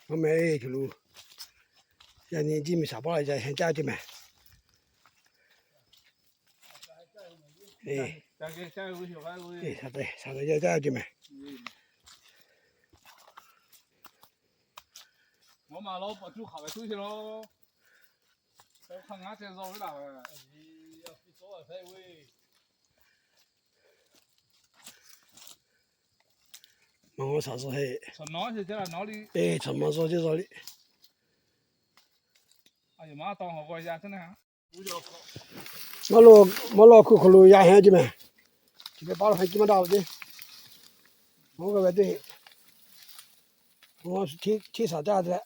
Mvuhˇ meh e cuˬ lo, yaꞈ nyi jiˇ miˬ shaˍ paˉ la yaꞈ hehnˇ caˇ ceˇ meh. Shaˍ te yaˇ caˇ ceˇ meh. Ma ngawˇ shaˍ zuh heˆ. Eˬ, chaw ma zuh ceˇ zuh liꞈ. Maˇ lo, maˇ lo hkuˇ hk'aw lo yaꞈ hehnˇ ceˇ meh. Chi hk'e paˉ lo hk'e kiˇ maˇ daꞈ lo ceˇ. Mvuhˇ g'a ve teˇ, chi shaˍ caˇ te leh.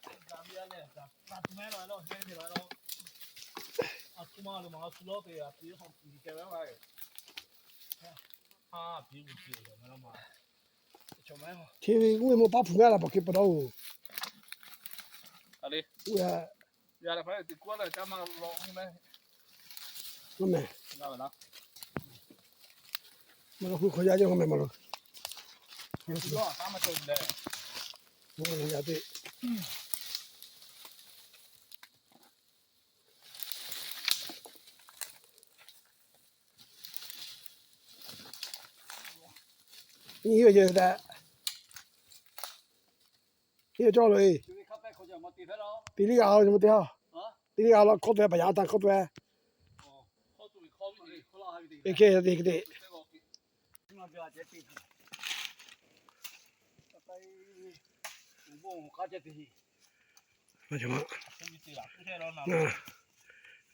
Chi ve g'uˇ ve maw paˉ hpu meh la paw hk'e pa taw oˬ. Meh, maˇ lo hkuˇ hk'aw yaꞈ ceˇ, maˇ lo. Yaꞈ te. Nyi ve ce htaꞈ, nyi ve cawˇ lo e. Te liˇ g'a lo, te ha. Te liˇ g'a lo hkawˇ tu e, paˍ yaꞈ tanˇ hkawˇ tu e. Eˬ, hk'e te hk'e te.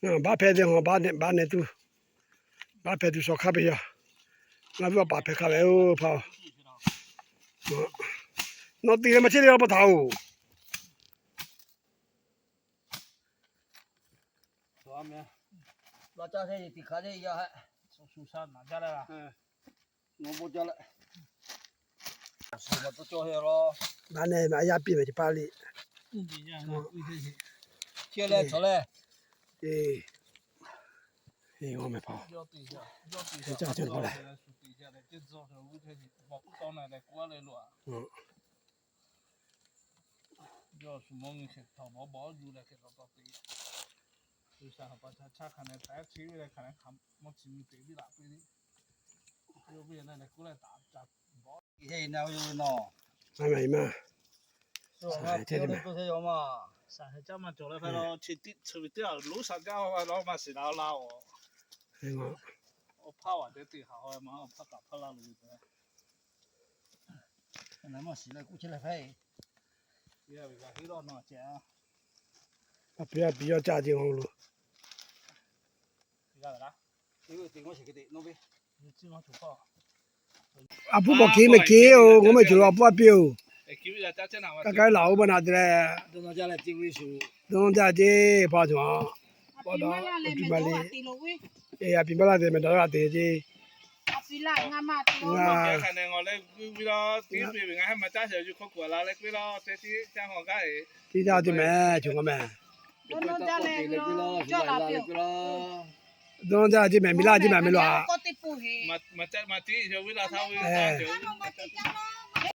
Ngaˬ baˆ hpehˇ te, ngaˬ baˆ neh tuˬ, baˆ hpehˇ tuˬ shawˍ hk'aˇ peˬ yaˇ. Ngaˬ vuˇ a paˍ hpehˇ hk'a ve oˬ hpaˇ. Nawˬ te leh maˇ chehˇ le, a pa htaꞈ oˬ. Baˆ neh maˇ yaˇ piˇ ve ce paˇ le. Eˬ, meh hpaˇ, caˇ caˇ k'oˆ leh. Maˇ meh maˇ. Shaˍ heˍ caˇ maˇ cawˬ leh hk'a lo chi tiˉ chi ve teˇ g'aˇ lonˉ shaˍ jaˇ la maˇ shiˍ la la oˬ. Awˬ hpaˇ a te te haꞈ a ma awˬ hpaˇ kaꞈ hpaˇ laˇ lo ve te. Maˇ shiˍ leh k'oˆ chehˇ leh hk'e, a piˇ a piˇ yawˇ caˇ ce ngaˬ lo. A puˇ bawˬ keˉ meh keˉ oˬ, ngaˬ meh cawˬ lo a puˇ a piˇ oˬ. Kaˇ kaˇ laˬ oˇ maˇ na te leh, dawˇ nawˇ jaˇ ceˇ, pa cawˬ. Pa taw, oˇ tuˬ ma le. Eˬ, a piˇ maˇ laˇ te meh, dawˇ laˇ te ceˇ. Ngaˬ teˇ caˇ te meh, cawˬ ngaˬ meh. Dawˇ nawˇ jaˇ ceˇ meh, miˬ laˇ ceˇ meh, miˬ lo a.